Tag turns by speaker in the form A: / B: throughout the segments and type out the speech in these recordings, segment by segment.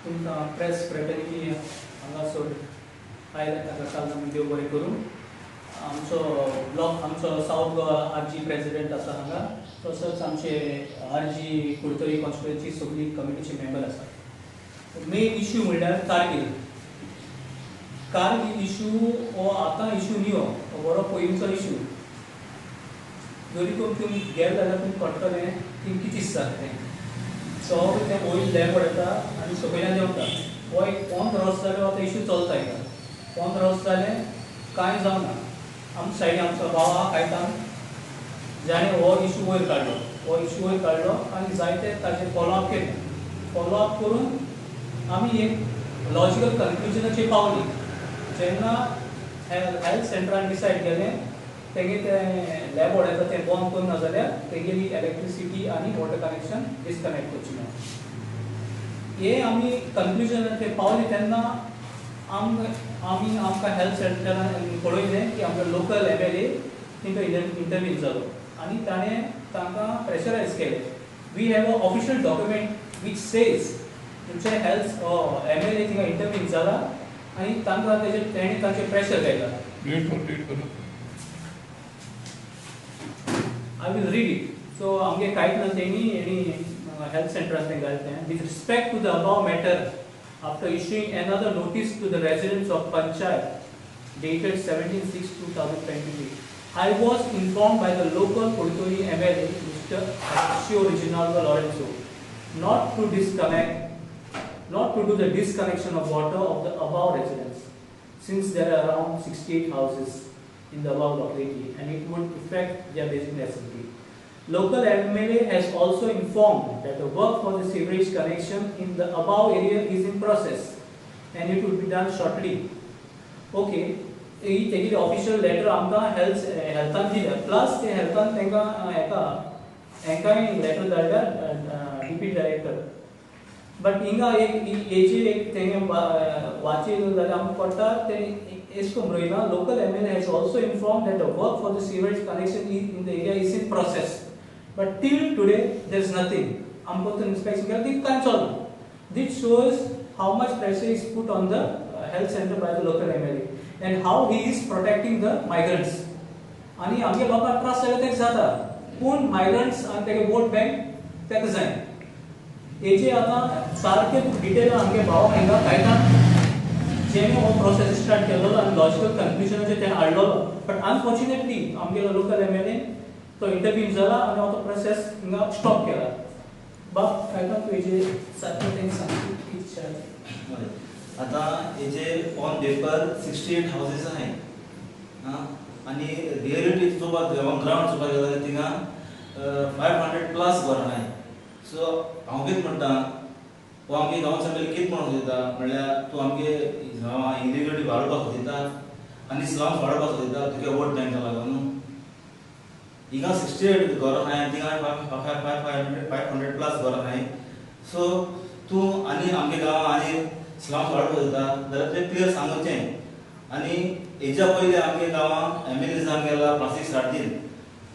A: तुमकां press fraternity हांगासर आयले ताका साल देव बरें करूं. आमचो ब्लॉक आमचो सावथ गोवा आरजी प्रेसिडेंट आसा हांगा, तसोच आमचे आरजी कुडतरी कॉन्स्टिट्युएन्सी सगळी कमिटीचे मेंबर आसा. मेन इश्यू म्हणल्यार कारगील. कारगील इश्यू हो आतां इश्यू न्ही, हो बरो पयलींचो इश्यू. जरी तुमी गेले जाल्यार तुमकां कळटलें की कितें जाता तें. सगळें तें वयर लॅब येता आनी सकयल्यान देंवता. हो एक 15 वर्स जालें आतां इश्यू चलता. हिंगा 15 वर्स जालें कांय जावना. आमच्या सायडीन आमचो भाव आहा कायतान, जाणें हो इश्यू वयर काडलो. हो इश्यू वयर काडलो आनी जायते ताचेर फॉलोअप केलें. फॉलोअप करून आमी एक लॉजिकल कन्क्लुजनाचेर पावली. जेन्ना हेल्थ सेंटरान डिसायड केलें तेगे तें लॅब येता तें बंद करूं ना जाल्यार तेगेली इलेक्ट्रिसिटी आनी वॉटर कनेक्शन डिस्कनेक्ट करची म्हणून हे आमी कन्क्लुजनाचेर पावली. तेन्ना आमी आमकां हेल्थ सेंटरान कळयलें की आमचो लोकल एम एल ए तांकां इंटरवीन जालो आनी ताणें तांकां प्रेशरायज केलें. We have a official document which says तुमचे हेल्थ एम एल ए थिंगा इंटरवीन जाला आनी तांकां तेजे तेणें तांचेर प्रेशर घायला.
B: रीड कर, रीड करो.
A: I will read it. So आमगे कांयच ना तेणी हेणी हेल्थ सेंटरान तें घालें तें. With respect to the above matter, after issuing another notice to the residents of Panchayat dated 17/6/2023, I was informed by the local Curtorim MLA, Mr. Aleixo Reginaldo Lourenco, not to disconnect, not to do the disconnection of water of the above residents, since there are around 68 houses in the above locality and it would affect their basic necessity. Local MLA has also informed that the work for the sewerage connection in the above area is in process and it would be done shortly. Okay, ही तेगेली official letter आमकां health हेल्थान दिल्या. Plus ते हेल्थान तांकां हेका हेंकांय लेटर धाडल्या, डीपी डायरेक्टर. बट हिंगा एक हेजेर एक तेंगे वाचिल जाल्यार आमकां कळटा तें एश कोन बरयलां, local MLA has also inform that the work for the sewerage connection in the area is in process, but till today there is nothing. आमकां वचून इन्स्पेक्शन केलें, ती कांय चलना. This shows how much pressure is put on the health center by the local MLA and how he is protecting the migrants. आनी आमगे लोकांक त्रास जाले तेका जाता, पूण मायग्रंट्स आनी तेगे वोट बँक तेका जाय. हेजे आतां सारकें डिटेल आमगे भाव हिंगा कायतान जेणे हो प्रोसेस स्टार्ट केल्लो आनी लॉजिकल कन्क्लुजनाचेर तेणें हाडलेलो, बट अनफॉर्च्युनेटली आमगेलो लोकल एम एल ए तो इंटरवीन जाला आनी हो तो प्रोसेस हिंगा स्टॉप केला. बाब कायतान, तूं हेजे सारकें तेंकां सांग इच्छा.
C: बरें. आतां हेजे ऑन पेपर 68 हावजीस आहाय आं आनी रियलिटी चोवपाक ऑन ग्रावंड चोवपाक गेल्यार थिंगा 500 प्लस घरां आहाय. सो हांव कितें म्हणटा, हो आमगे गांवच्या पयलीं कितें म्हणूंक सोदिता म्हणल्यार तूं आमगे गांवां इलिगली वाडोवपाक सोदिता आनी स्लम्स वाडोवपाक सोदिता तुगे वोट बँका लागून. हिंगा 68 घरां आहाय, थिंगा 500 प्लस घरां आहाय. सो तूं आनी आमगे गांवां आनी स्लम्स वाडोवपाक सोदिता जाल्यार तुवें क्लियर सांगचें. आनी हेच्या पयलीं आमगे गांवां एम एल ए जावन गेला फ्रांसीस सार्दीन,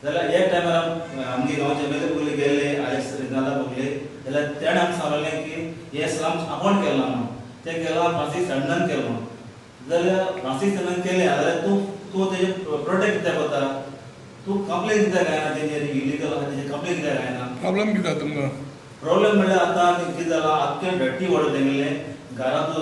C: जाल्यार एक टायमार आमगे गांवचे एम एल ए पयलीं गेल्ले आलेक्स रिजनाला बगले, जाल्यार तेणें आमकां सांगलें की हे स्लम्स आपूण केलां म्हणून. तें केलां फ्रांसीस सार्दिनान केलां म्हणून. जाल्यार फ्रांसीस सार्दिनान केलें जाल्यार तूं तूं तेजें प्रोटेक्ट कित्याक वता? तूं कंप्लेन कित्याक घायना तेजेर? इलिगल आहा तेजेर कंप्लेन कित्याक घायना?
B: प्रॉब्लेम कितें तुमकां?
C: प्रॉब्लेम म्हणल्यार आतां कितें जालां, आख्खें डर्टी वॉटर तेंगेलें घरांत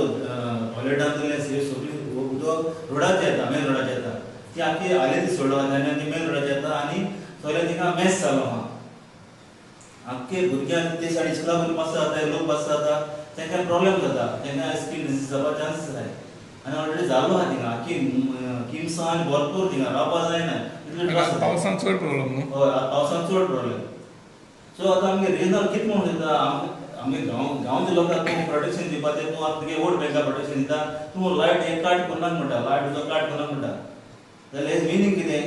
C: टॉयलेटांतलें सगळी उदक रोडाचेर येता, मेन रोडाचेर येता. ती आख्खी आले ती सोडलो आनी ती मेन रोडाचेर येता आनी सगळें थिंगा मेस जालो आहा. आख्खे भुरग्यांक ते सायडीन स्कुला भुरगीं पास जाता, लोक पास जाता, तांकां प्रॉब्लेम जाता, तांकां स्कीन डिसीज जावपाक चान्सीस आहाय आनी ऑलरेडी जाल्लो आहा थिंगा. आख्खी किमसां आनी भरपूर थिंगा रावपाक जायना इतले त्रास जाता.
B: पावसान चड प्रॉब्लेम न्हू?
C: हय, आतां पावसान चड प्रॉब्लेम. सो आतां आमगे रिजनल कितें म्हणून दिता आमगे गांवच्या लोकांक तूं प्रोटेक्शन दिवपाचें? तूं आतां तुगे वोट बँका प्रोटेक्शन दिता. तूं लायट हें काट करनाक म्हणटा, लायट उदक काट करनाक म्हणटा, जाल्यार हेज मिनींग कितें?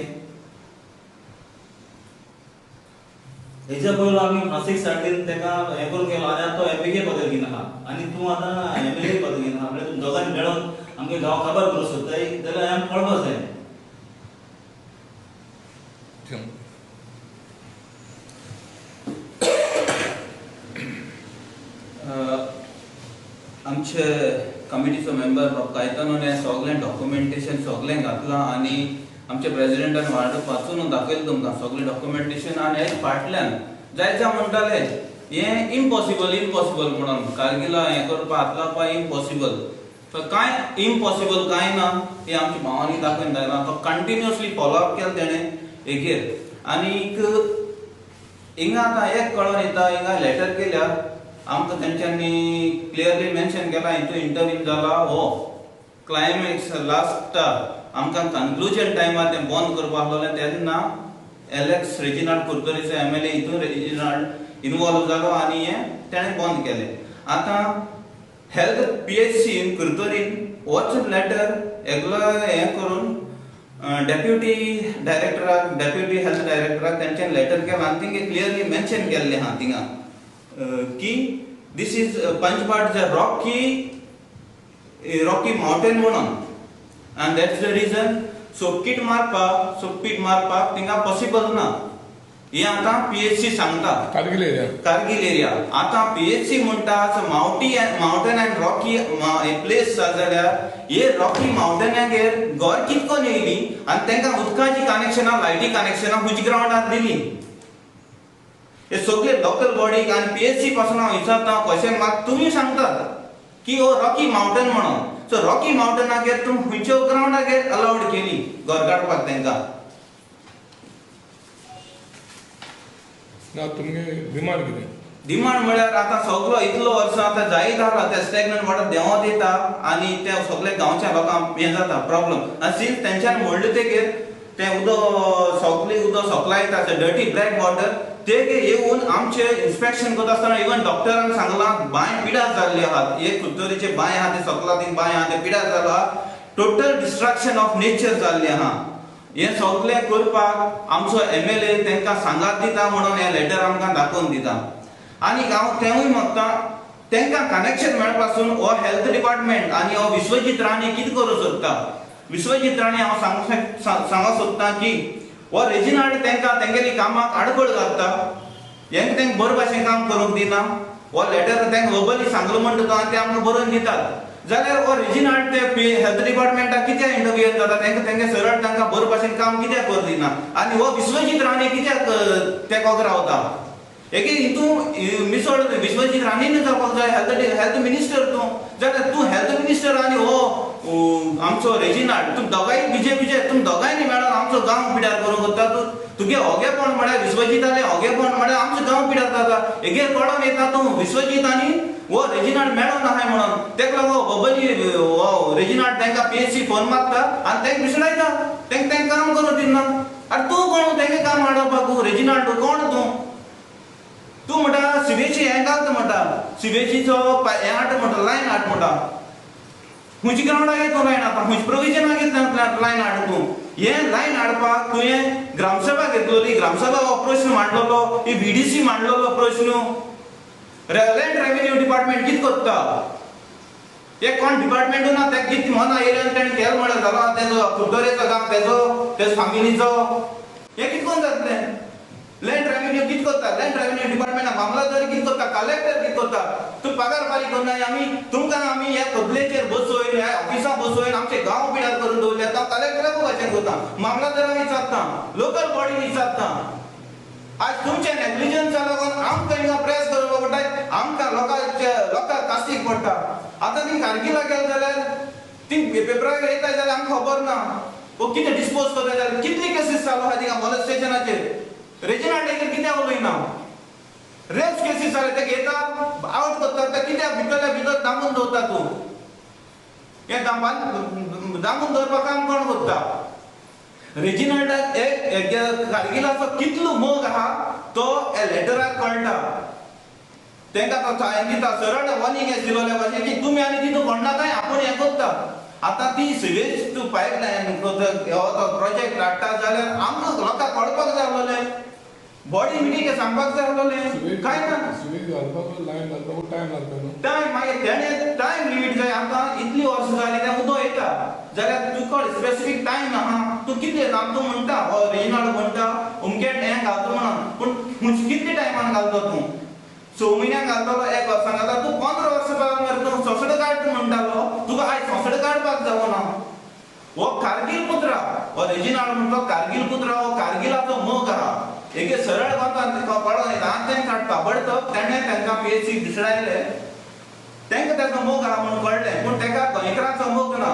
C: हेच्या पयलो आमी फ्रांसीस सार्दीन तेका हें करून गेलो आनी आतां तो एम पी पद घेवन आहा आनी तूं आतां एम एल ए पद घेवन आहा. म्हणल्यार तुमी दोगांनी मेळोन आमगे गांव काबार करूंक सोदताय जाल्यार आमकां कळपाक जाय.
B: चल.
D: आमचे कमिटीचो मेंबर बाब कायतानोन हें सगळें डॉक्युमेंटेशन सगळें घातलां आनी आमच्या प्रेजिडेंटान वार्ड वाचून दाखयलें तुमकां सगळें डॉक्युमेंटेशन. आनी हेच फाटल्यान जायते म्हणटाले हें इम्पॉसिबल इम्पॉसिबल म्हणून कारगिला हें करपा हात लावपा इम्पॉसिबल. तर कांय इम्पॉसिबल कांय ना, हें आमच्या भावांनी दाखोवन दाखयलां. तो कंटिन्युअसली फॉलोअप केलें तेणें हेगेर. आनीक हिंगा आतां एक कळोन येता, हिंगा लेटर केल्या आमकां तेंच्यांनी क्लियरली मेन्शन केला हितून इंटरव्यू जाला हो क्लायमॅक्स लास्ट आमकां कन्क्लुजन टायमार तें बंद करपा आसलोलें तेन्ना एलेक्स रेजिनाल्ड कुरतरीचो एमएलए हितून रेजिनाल्ड इनवॉल्व जालो आनी हें तेणें बंद केलें. आतां हेल्थ पीएचसीन कुरतरीन होच लेटर एकलो हें करून डेप्युटी डायरेक्टराक, डेप्युटी हेल्थ डायरेक्टराक तेंच्यान लेटर केलां आनी थिंगा क्लियरली मेन्शन केल्लें आहा थिंगा की this is Panchbhat a rocky rocky mountain म्हणून आनी that's the reason सोपकीट मारपाक, सोपपीट मारपाक थिंगा पॉसिबल ना. हें आतां पीएचसी सांगता
B: कारगिल एरिया,
D: कारगिल एरिया. आतां पीएचसी म्हणटा मावटी मावंटन अँड रॉकी प्लेस आसा जाल्यार हे रॉकी मावंटनागेर घर कितकोन येयली आनी तांकां उदकाची कनेक्शनां, लायटी कनेक्शनां खंयच्या ग्रावंडार दिली? हे सगळे लोकल बॉडीक आनी पीएचसी पासून हांव विचारता क्वेश्चन मार्क. तुमी सांगतात की हो रॉकी मावंटन म्हणून, सो रॉकी मावंटनागेर तुमी खंयच्या ग्रावंडागेर अलावड केली घर काडपाक तांकां?
B: ना तुमगे डिमांड कितें?
D: डिमांड म्हळ्यार आतां सगलो इतलो वर्सां आतां जायत आसा ते स्टॅग्नंट वॉटर देंवत येता आनी ते सगळे गांवच्या लोकांक हें जाता प्रॉब्लम. आनी सिन्स तेंच्यान म्हणलें तेगेर तें उदक सगळें उदक सप्लाय येता तें डर्टी ब्लॅक वॉटर ते येवन आमचे इन्स्पेक्शन करता आसतना इवन डॉक्टरान सांगलां बांय पिडार जाल्ली आहात, एक कुत्तोरीचे बांय आहा ते सकला ती बांय आहा ते पिडार जाला, टोटल डिस्ट्रक्शन ऑफ नेचर जाल्ली आहा. हें सगळें करपाक आमचो एमएलए तांकां सांगात दिता म्हणून हें लेटर आमकां दाखोवन दिता. आनी हांव तेंवूय मागता तांकां कनेक्शन मेळपासून हो हेल्थ डिपार्टमेंट आनी हो विश्वजीत राणे कितें करूंक सोदता. विश्वजीत राणे हांव सांगूंक सोदता की हो रेजिनाल्ड तांकां तेंगेली कामाक आडखळ घालता, हेंका तांकां बरे भाशेन काम करूंक दिना. हो लेटर तांकां वर्बली सांगलो म्हणटा तो आनी ते आमकां बरोवन दितात जाल्यार हो रेजिनाल्ड ते हेल्थ डिपार्टमेंटाक कित्याक इंटरव्यू जाता तांकां तेंगे सरळ तांकां बरे भाशेन काम कित्याक करूंक दिना आनी हो विश्वजीत राणे कित्याक तेकोक रावता? एक हितून मिसळ विश्वजीत राणेन जावपाक जाय हेल्थ मिनिस्टर तूं जाल्यार तूं हेल्थ मिनिस्टर आनी हो आमचो रेजिनाल्ड तुम दोगांय बीजेपीचे, तुम दोगांयनी मेळोन आमचो गांव पिड्यार करूंक वता. तूं तुगे होगेपण म्हळ्यार विश्वजीतालें होगेपण म्हळ्यार आमचो गांव पिड्यार जाता. हेगेर कळोन येता तूं विश्वजीत आनी हो रेजिनाल्ड मेळोन आहाय म्हणून तेका लागून बबली हो रेजिनाल्ड तांकां पीएचसी फोन मारता आनी तांकां विसरायता, तांकां तांकां काम करूंक दिना. आनी तूं कोण तांकां काम हाडपाक? रेजिनाल्ड कोण तूं? तूं म्हणटा सिवेची हें घालता म्हणटा, सिवेचीचो हें हाडटा म्हणटा, लायन हाड म्हणटा. खंयच्या ग्रावंडार तूं लायन हाडटा, खंयच्या प्रोविजनाक लायन हाडटा तूं? हें लायन हाडपाक तुवें ग्रामसभा घेतलोली, ग्रामसभा हो प्रश्न मांडलेलो, ही बीडीसी मांडलेलो प्रश्न. लँड रेवेन्यू डिपार्टमेंट कितें करता? हे कोण डिपार्टमेंटू ना, तेका कितें मना येयलें आनी तेणें केलें म्हळ्यार जाला तेजो कुडटरेचो गांव, तेजो तेजो फामिलीचो हें कितें करून जातलें? लँड रेवेन्यू कितें करता? लँड रेवेन्यू डिपार्टमेंटा मामलादार कितें करता? कलेक्टर कितें करता? तूं पगार फारीक करनाय, आमी तुमकां आमी ह्या कबलेचेर बसोवन ह्या ऑफिसां बसोवन आमचे गांव पिड्यार करून दवरले. आतां कलेक्टराकूय भाशेन करता, मामलादारांक विचारता, लोकल बॉडीक विचारता. आज तुमच्या नेग्लिजन्सा लागून आमकां हिंगा प्रेस करपाक पडटा, आमकां लोकांचे लोकांक कास्तीक पडटा. आतां ती कारगिला गेले जाल्यार ती पेपरार येता जाल्यार आमकां खबर ना वो कितें डिस्पोज करता जाल्यार कितली केसीस चालू आहा थिंगा मोलेस्टेशनाचेर. रेजिनाल्ड हेगेर कित्याक उलयना? रेप्स केसीस जाले ते घेता आवट करता, ते कित्याक भितरल्या भितर दामून दवरता तूं? हें दामून दवरपाक काम कोण करता? रेजिनाल्डाक एक कारगिलाचो कितलो मोग आहा तो ह्या लेटराक कळटा. तांकां तो हें दिता सरळ वॉर्निंग हें दिलोल्या भाशेन की तुमी आनी तितून कोण काय आपूण हें करता. आतां ती सिवेज तूं पायपलायन हो तो प्रोजेक्ट हाडटा जाल्यार आमकां लोकांक कळपाक जाय आसलोलें, बॉडी मिटींग सांगपाक जाय आसलोलें, काय ना
B: सिवेज घालपाक लायन घालपाक टायम लागता न्हू.
D: टायम मागीर तेणें टायम लिमीट जाय. आमकां इतली वर्सां जालीं तें उदक येता जाल्यार तुका स्पेसिफीक टायम आहा, तूं कितले तूं म्हणटा हो रेजिनाल्ड म्हणटा अमके हें घालता म्हणून, पूण कितले टायमान घालता तूं? 6 म्हयन्यांक घालतलो, 1 वर्सां घालता, तूं 15 वर्सां मरे तूं सोसडो सोंसडे काडपाक जावना. हो कारगील पुत्रा, हो रेजिनाल्ड म्हणतो कारगील पुत्रा, हो कारगिलाचो मोग आहा. एके सरळ वता कळोन येता आनी तेंकां ताबडतोब तेणें तांकां पीएचसी दिसडायले. तांकां ताचो मोग आहा म्हणून कळ्ळें, पूण ताका गोंयकारांचो मोग ना.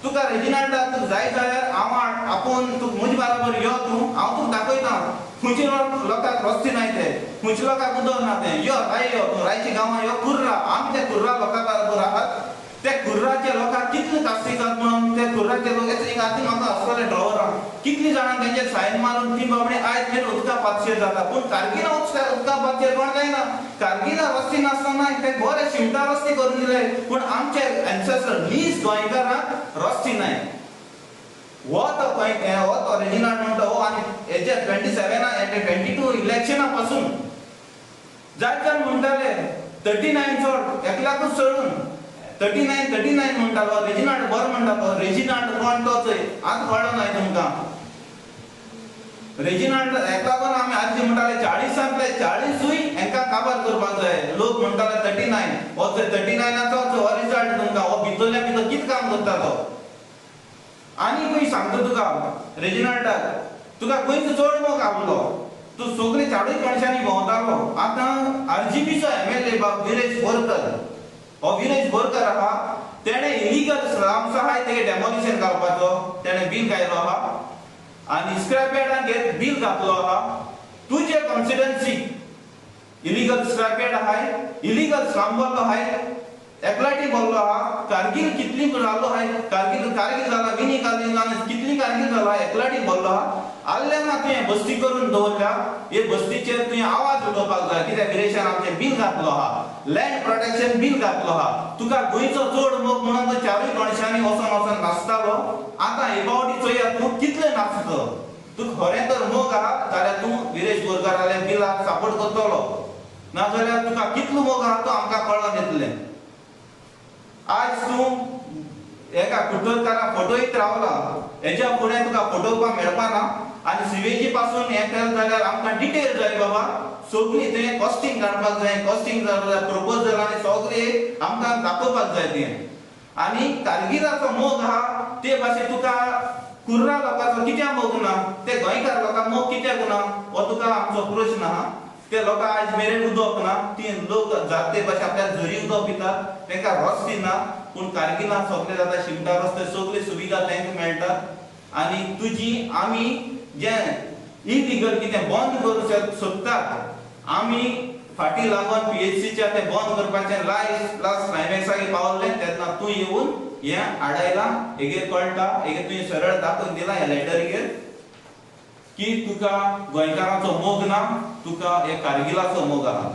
D: तुका रेजिनाल्डा तुका जाय जाल्यार हांव आपोवन तुका म्हजे बराबर यो, तूं हांव तुका दाखयता खंयचे लोकांक रस्ते नाय ते, खंयच्या लोकांक उदक ना तें. यो राय, यो तूं रायच्या गांवां यो, कुर्रा. आमी त्या कुर्रा लोकां बरोबर आहात. त्या कुर्राच्या लोकांक कितले कास्तिगाद म्हणून त्या कुर्राचे लोक आतां म्हाका आसतले ड्रॉवरां कितली जाणां तेंचे सायन मारून ती बाबडी आयज मेरेन उदका पातशेर जाता. पूण कारगिला उदका पातशेर कोण जायना. कारगिला रस्ते नासतना ते बरे शिमटा रस्ते करून दिले, पूण आमचे एन्सेस्टर लीज गोंयकारांक रस्ते नाय. हो तो हो तो रेजिनाल्ड म्हणटा हो. आनी हेजे 27 22 इलेक्शना पासून जायते जाण म्हणटाले 39 चड एकल्याकूच सोडून 39 म्हणटालो रेजिनाल्ड बरो म्हणटालो. रेजिनाल्ड कोण तो चोय आतां कळ्ळो नाय तुमकां. रेजिनाल्ड हेका लागून आमी आदीं म्हणटाले 40 40 हेंकां काबार करपाक जाय. लोक म्हणटाले 39, हो 39 हो रिजल्ट तुमकां. हो भितरल्या भितर कितें काम करता तो. आनी खंय सांगता तुका रेजिनाल्डाक, तुका खंयच चड मोग आपलो, तूं सगळे चारूय कोणशांनी भोंवतालो. आतां आरजीपीचो एमएलए बाब विरेश बोरकर, हो विरेश बोरकर आहा, तेणें इलिगल स्लम्स आहाय तेगे डेमोलिशन घालपाचो तेणें बील घायलो आहा आनी स्क्रॅप यार्डान घेत बील घातलो आहा. तुजे कॉन्स्टिट्युएन्सी इलिगल स्क्रॅप यार्ड आहाय, इलिगल स्लम बोल्लो आहाय, एकलाटी बोल्लो आहा. कारगील कितली जालो आहाय, कारगील कारगील जाला, मिनी कारगील जाला, कितली कारगील जाला, एकलाटी बोल्लो आहा. आल्ल्या ना तुवें बस्ती करून दवरल्या. हे बस्तीचेर तुवें आवाज उठोवपाक जाय. कित्याक विरेशान आमचें बील घातलो आहा, लँड प्रोटेक्शन बील घातलो आहा. तुका गोंयचो चड मोग म्हणून तो चारूय कोणशांनी वचोन वचोन नाचतालो. आतां हे फावटी चोया तूं कितले नाचतो. तुका खरें तर मोग आहा जाल्यार तूं विरेश बोरकाराल्या बिलाक सपोर्ट करतलो, नाजाल्यार तुका कितलो मोग आहा तो आमकां कळोन येतलें. आज तूं एका कुटरकारा फटयत रावला, हेच्या फुडें तुका फटोवपाक मेळपाना. आनी सिवेजी पासून हें केलें जाल्यार आमकां डिटेल जाय बाबा, सगळी तें कॉस्टिंग काडपाक जाय, कॉस्टिंग जाय, प्रपोजल आनी सगळें आमकां दाखोवपाक जाय तें. आनी कारगिलाचो मोग आहा ते भाशेन तुका कुर्रा लोकांचो कित्याक मोग ना, ते गोंयकार लोकांक मोग कित्याक ना, हो तुका आमचो प्रश्न आहा. ते लोकांक आयज मेरेन उदक ना, ती लोक जाते भाशेन आपल्याक झरी उदक पितात, तांकां रस्ते ना. पूण कारगिलान सगळें जाता, शिमटा रस्ते सगळी सुविधा तांकां मेळटा. आनी तुजी आमी जे इलिगल कितें बंद करूं सोदतात, आमी फाटीं लागून पीएचसीच्या तें बंद करपाचें लास्ट लास्ट क्लायमॅक्साक पावल्लें तेन्ना तूं येवन हें आडायलां. हेगेर कळटा, हेगेर तुवें सरळ दाखोवन दिलां ह्या लेटरीगेर की तुका गोंयकारांचो मोग ना, तुका हे कारगिलाचो मोग आहा.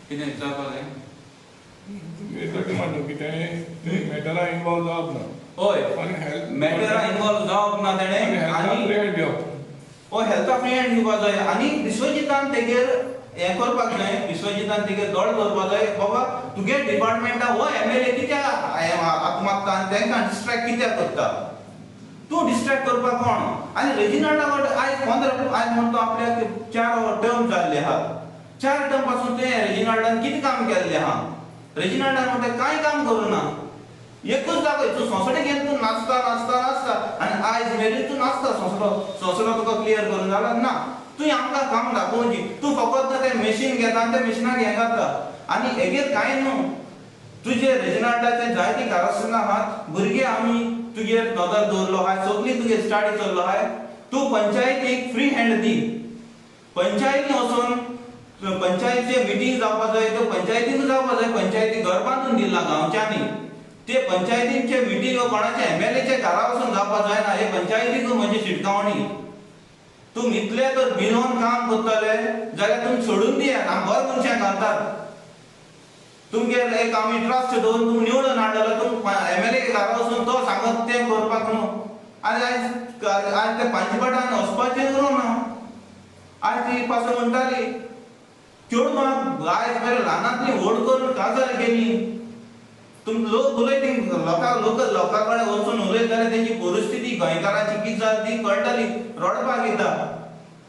D: कितें विचारपाक जाय?
B: म्हणलो की तेणें मॅटरा इनवॉल्व जावप ना.
D: हय, मॅटरा इनवॉल्व जावप ना तेणें. आनी
B: फ्री हँड दिवप,
D: हो हेल्था फ्री हँड दिवपाक जाय. आनी विश्वजितान तेगेर हें करपाक जाय, विश्वजितान तेगेर दोळे दवरपाक जाय. बाबा तुगे डिपार्टमेंटा हो एमएलए कित्याक हात मारता आनी तांकां डिस्ट्रेक्ट कित्याक करता, तूं डिस्ट्रेक्ट करपाक कोण. आनी रेजिनाल्डा कडेन आयज 15, आयज म्हणटा आपल्याक 4 टर्म जाल्ले आहा. 4 टर्म पासून तुवें रेजिनाल्डान कितें काम केल्लें आहा? रेजिनाल्डान म्हणटा कांय काम करूं ना, एकूच दाखय तूं सोंसडे घेवन तूं नाचता नाचता नाचता आनी आयज मेरेन तूं नाचता. सोंसडो सोंसडो तुका क्लियर करून जाल्यार ना, तुवें आमकां काम दाखोवची. तूं फकत तें मशीन घेता आनी त्या मशिनाक हें घालता. आनी हेगेर कांय न्हू, तुजे रेजिनाल्डाचे जायतीं कारस्थानां आहात. भुरगे आमी तुगेर नदर दवरलो आहाय, सगळी तुगेर स्टडी चल्लो आहाय. तूं पंचायतीक फ्री हँड दी, पंचायती वचून पंचायतीचे मिटींग जावपाक जाय त्यो पंचायतीन जावपाक जाय. पंचायती घर बांदून दिलां गांवच्यांनी, ते पंचायतींचे मिटींग कोणाचे एमएलएच्या घरा वचून जावपाक जायना. हे पंचायतीक म्हणजे शिटकावणी. तूं इतले तर भिलोवन काम करतले जाल्यार तुमी सोडून दिया, आमी बरे मनशां घालतात. तुमगेर एक आमी ट्रस्ट दवरून तुमी निवडून हाडलेलो, तुम एमएलए घरा वचून तो सांगत तें करपाक न्हू. आनी आयज आयज ते पांचपाटान वचपाचें उरूंक ना. आयज ती पासून म्हणटाली चेडवां आयज मेरेन ल्हानांतली व्हड करून काजार केली. तुम लोक उलयती, लोकां लोक लोकां कडेन वचून उलयत जाल्यार तेंची परिस्थिती गोंयकारांची कितें जाता ती कळटाली, रडपाक येता.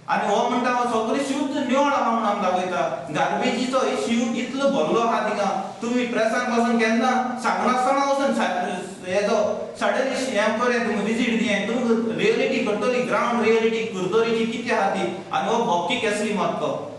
D: आनी हो म्हणटा हो सगळें शुद्ध निवळ आहा म्हणून आमी दाखयता. गार्बेजीचो शिव इतलो भरलो आहा थिंगा, तुमी प्रेसान पासून केन्ना सांगनासतना वचून हेजो सडनली हें करें, तुमी विजीट दिये, तुमकां रियलिटी करतली, ग्रावंड रियलिटी कुरतोरीची कितें आहा ती. आनी हो भोक्की केसली मात तो.